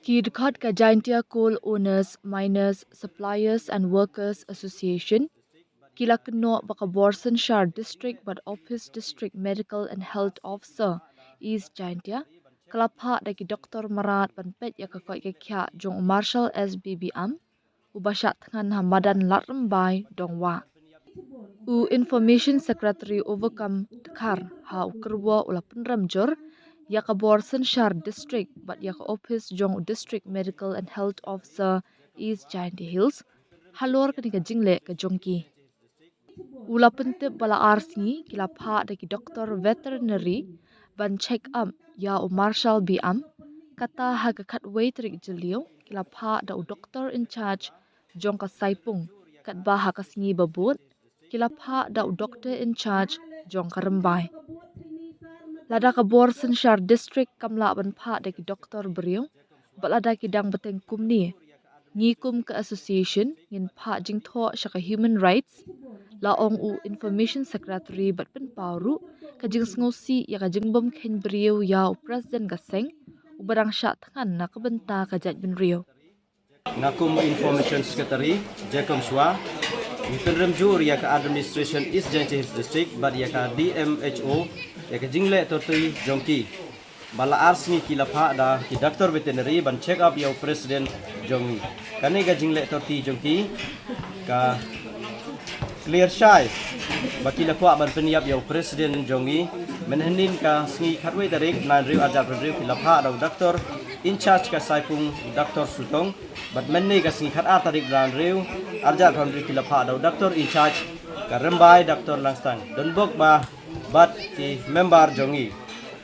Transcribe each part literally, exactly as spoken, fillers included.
Ki dkhot ka Jaintia Coal Owners, Miners, Suppliers and Workers Association ki la kynnoh ba ka bor synshar district bad office district medical and health officer East Jaintia ka la phah da ki doktor mrad ban peit ïa ka koit ka khiah jong u Marshal S B Biam uba shah thngan ha madan Ladrymbai Dongwah. U Information Secretary Overcome Dkhar ha u kyrwoh u la pynrem jur ïa ka bor synshar district bad ïa ka office jong u District Medical and Health Officer East Jaintia Hills halor kane ka jingleh ka jong ki. U la pyntip ba la ar sngi ki la phah da ki doktor veterinary ban check up ïa u Marshal Biam, kata ha ka khatwei tarik Jylliew ki la phah da u doktor in charge jong ka Saipung, katba ha ka sngi ba bud ki la phah da u doktor in charge jong ka Rymbai. Lada ka bor synshar district kam lah ban phah da ki doktor briew, bad lada ki dang bteng kumne, ngi kum ka association ngin phah jingthoh sha ka human rights, la ong u Information Secretary bad pynpaw ruh ka jingsngewsih ïa ka jingbymkheiñ briew ïa u president ka seng uba dang shah thngan na ka bynta ka jaitbynriew. Nga kum Information Secretary Jacob Shwa ngi pynrem jur ïa ka Administration East Jaintia Hills District bad ïa ka D M H O ïa ka jingleh torti jong ki. Ba la ar sngi ki la phah da ki doctor veterinary ban check up ïa u president jong ngi. Kane ka jingleh torti jong ki ka clear shai ba ki la kwah ban pynïap ïa u president jong ngi. Mynhynnin ka sngi khatwei tarik bnai hynriew arhajar hynriew ki la phah da u doctor in charge ka Saipung, doctor Sutong. Bad mynne ka sngi khatar tarik bnai hynriew arhajar hynriew ki la phah da u doctor in charge ka Rymbai, doctor Langstang. Donbok ba bad ki member jong ngi,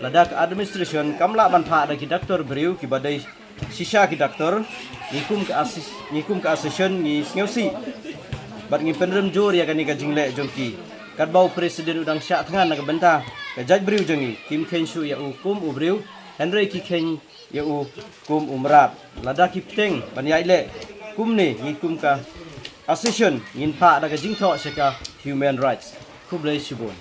lada ka administration kam lah ban phah da ki doctor briew kiba dei shisha ki doctor, ngi kum ka assist, ngi kum ka association ngi sngewsih bad ngi pynrem jur ïa kane ka jingleh jong ki. Katba u president u dang shah thngan na ka bynta ka jaitbriew jong ngi, kim kheiñ shuh ïa u kum u briew, hynrei ki kheiñ ïa u kum u mrad. Lada ki bteng ban ïaid leh kumne, ngi kum ka association ngin phah da ka jingthoh sha ka human rights. Khublei shibun.